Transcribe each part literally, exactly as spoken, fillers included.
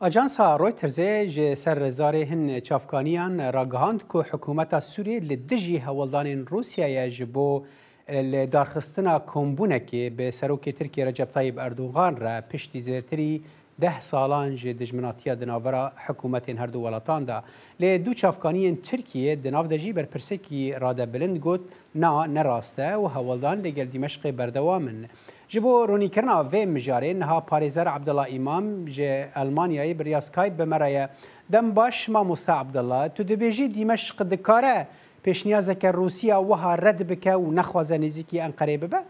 Ajansa Reutersê ji ser zarê hin çavkaniyan ragihand ku hikûmeta Sûriyê li dijî hewldanên Rûsyayê ji bo li darxistina kombûnekê bi Serokê Tirkiyê Recep Tayyip Erdogan re piştî zêdetirî deh salan ji dijminatiya di navbera hikûmetên her du welatan de. Lê du çavkaniyên Tirkiyê di nav de jî berpirsekî radebilind got, na, ne rast e û hewldan li gel Dîmeşqê berdewam in. Ji bo ronîkirina vê mijarê niha parêzer Abdullah Îmam ji Elmanyayê bi riya Skype bi me re ye. Dem baş mamoste Abdullah, tu dibêjî Dîmeşq dikare pêşniyazeke Rûsiya wiha red bike û nexwaze nêzîkî Enqerê bibe?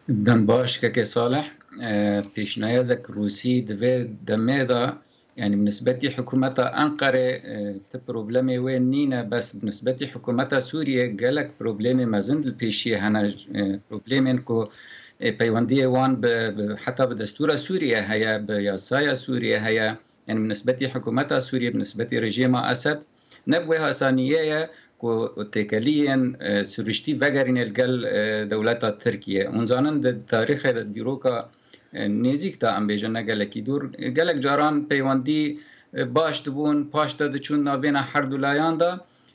Dem baş kekê Salih, e, pêşniyazek Rûsî di vê demê de, yanî bi nisbetî hikûmeta Enqerê, e, ti problemê wê nîne, bes bi nisbetî hikûmeta Sûriyê gelek problemê mezin li pêşiyê hene, e, problemên ku, e, peywendiyê wan bi, bi, heta bi destûra Sûriyê heye, bi yasaya Sûriyê heye, yanî bi nisbetî hikûmeta Sûriyê, bi nisbetî rejîma Esed, ne bi wê hasaniyê ye ku têkeliyên, e, siruştî vegerîne li gel, e, dewleta Tirkiye. Hûn zanin di tarîxê de dîroka, e, nêzîk de, em bêjin ne gelekî dûr, e, gelek caran peywendî, e, baş dibûn, paş de diçûn navbêna her du layan de.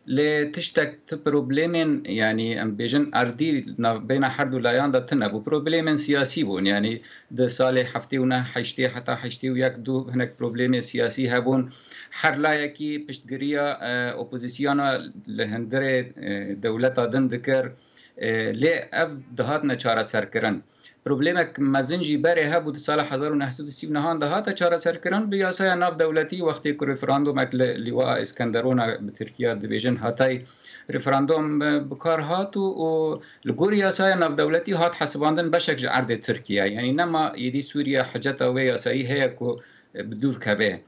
Lê tiştek ti problemên, yanî em bêjin erdî navbêna her du layan de tune bû. Problemên siyasî bûn, yanî di salê heftê û neh heştê heta heştê û yek du hinek problemê siyasî hebûn. Her layekî piştgiriya, e, opozisyona li hundirê, e, dewleta din dikir. E, lê ev dihatine çareserkirin. Problemek mezin jî berê hebû di sala hezar û neh sed û sî û nehan de hate çareserkirin bi yasaya navdewletî, wextê ku referandumek li Lîwaa Îskenderona bi Tirkiya dibêjin hatay referandum, e, bi kar hat û, û li gorî yasaya navdewletî hat hesibandin beşek ji erdê Tirkiye. Yanî nema êdî Sûriye hiceta wê yasayî heye ku, e, bi dûv keve.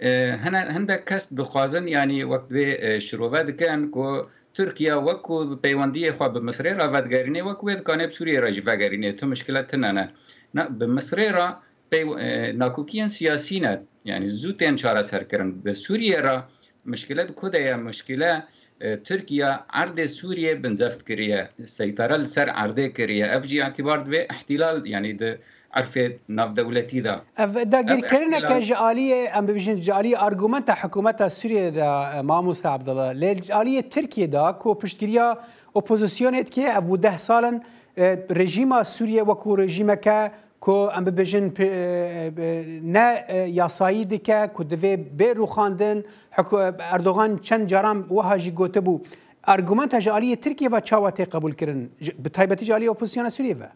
E, hene, hindek kes dixwazin, yanî wek divê, e, şirove dikin ku Tirkiye wek ku peywendiyê xwe bi Misirê re vedigerînê, wek wê dikanê bi Sûriyê re jî vegerînê. Tu mişkile tune ne. Na, bi Misirê re pey-, e, nakokiyên siyasî ne. Yanî zû tên çareserkirin. Bi Sûriyê re mişkile di ku de ye? Mişkile, e, Tirkiye erdê Sûriyê binzeft kiriye. Seytare li ser erdê kiriye. Ev jî îtibar divê îhtîlal, yanî di erfê navdewletî de. Ev dagirkirineke ji aliyê, em bibêjin, ji aliyê argumenta hikûmeta Sûriyê de, e, mamoste Abdullah. Lê ji aliyê Tirkiyê de ku piştgiriya opozisyonê dike, ev bû deh sal in, e, rejîma Sûriyê wekû rejîmeke ku em bibêjin, pi-, e, e, ne, e, yasayî dike, ku divê bê rûxandin. Hiku-, Erdogan çend caran wiha jî gotibû. Argumenta ji aliyê Tirkiyê ve çawa tê qebûlkirin? Ji, bi taybetî ji aliyê opozisyona Sûriyê ve?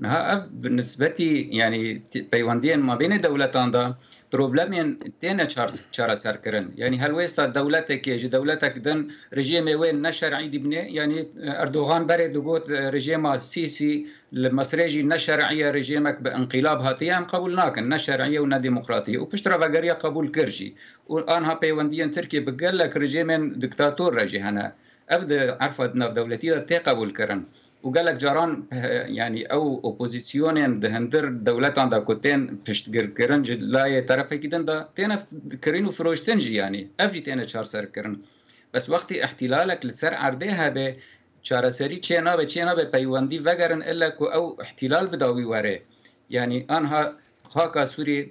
Niha ev bi nisbetî, yanî, ti-, peywendiyên mabênê dewletan de problemên têne çar-, çareserkirin. Yanî helwêsta dewletekê ji dewletek din rejîmê wê ne şer'î dibîne. Yanî, e, Erdogan berê digot, e, rejîma Sîsî li Misirê jî ne şer'î ye, rejîmek bi înqîlab hatiye, em qebûl nakin, ne şer'î ye û ne demokratî ye. Û piştre vegeriya qebûl kir jî. Û anha peywendiyên Tirkiyê bi gelek rejîmên diktator re jî hene. Ev di erfa navdewletî de tê qebûlkirin. Û gelek caran, eh, yanî ew opozisyonên di hundir dewletan de ku tên piştgirkirin ji layê terefekî din de têne kirîn û firoştin jî, yanî ev jî têne çarserkirin. Bes wextî îhtîlalek li ser erdê hebe, çareserî çê nabe, çê nabe peywendî vegerin, ille ku ew îhtîlal bi dawî were. Yanî anha xaka Sûriyê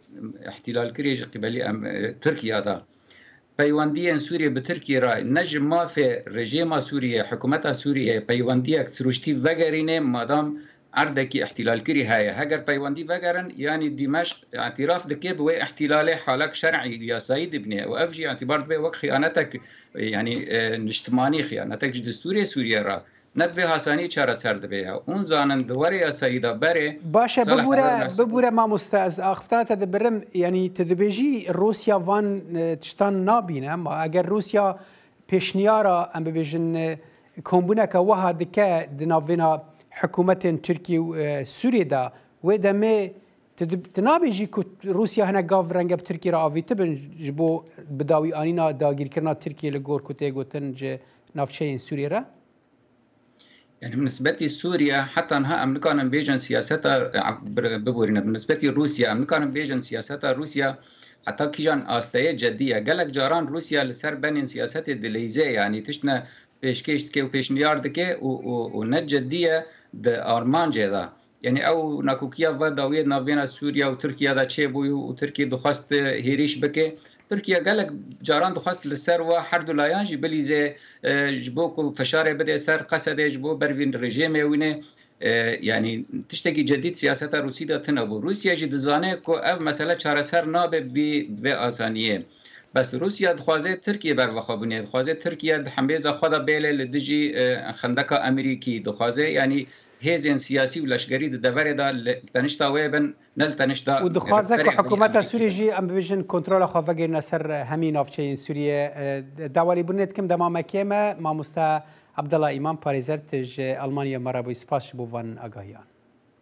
îhtîlalkirî ji qîbelî em, e, Tirkiya de. Peywendiyên Sûriyê bi Tirkiyê re ne ji mafê rejîma Sûriyê, hikûmeta Sûriyê peywendiyek siruştî vegerîne, madam erdekî îhtîlalkirî heye. Heger peywendî vegerin, yanî Dîmeşq îtiraf dike bi wê îhtîlalê, halek şer'î, yasayî dibîne û ev jî îtibar dibe wek xiyanetek, yanî, e, niştimanî, xiyanetek ji destûrê Sûriyê re. Ne bi vê hasanî çareser dibe ya. Hûn zanin di warê yasayî de berê. Baş e, sala bibûre, hezar neh sed bibûre mamoste, ez axiftina te dibirim. Yanî tu dibêjî Rûsya van, e, tiştan nabîne, ama eger Rûsya pêşniyara, em bibêjin, e, kombûneke wiha dike di navbêna hikûmetên Tirkî û, e, Sûriyê de, wê demê tu dib-, tu nabêjî ku Rûsya hinek gav renge bi Tirkiyê re avîtibin ji bo bidawî anîna dagîrkirina Tirkiyê li gor ku tê gotin ji navçeyên Sûriyê re? Yanî bi nisbetî Sûriye, heta niha em nikarin bêjin siyaseta, e, bir-, biborîne. Bi nisbetî Rûsya, em nikarin bêjin siyaseta Rûsya heta kîjan asteyê cedî ye. Gelek caran Rûsya li ser benên siyasetê dileyze, yanî tiştine pêşkêş dike û pêşniyar dike û, û, û ne cedî ye di armancê de. Yanî ew nakokiya ve dawiyê navbêna Sûriye û Tirkiye de çêbûyî û Tirkiye dixwest hêrîş bike. Tirkiye gelek caran dixwest li ser we her du layan jî bilîze, e, ji bo ku fişarê bide ser Qesedê, ji bo ber vî rejîmê wîne. E, yanî tiştekî cedîd siyaseta Rûsî de tune bû. Rûsya jî dizane ku ev mesele çareser nabe bi vê asaniyê. Bes Rûsya dixwaze Tirkiye ber vexwe bûnê. Dixwaze Tirkiye di hembêza xwe de bêle li dijî, e, xendeka Amerîkî. Dixwaze, yanî hêzên siyasî û leşgerî di deverê de li tenişta wê bin, ne li tenişta Û dixwaze ku perê hikûmeta Amerîkî Sûriyê bin. Jî, em bibêjin, kontrola xwe vegirîne ser hemî navçeyên Sûriyê. E, dawalîbûnê dikim dema me kêm e. Mamoste Abdullah Îmam, parêzer, tu ji Almanya me re bûyî. Spas ji bo van agahiyan.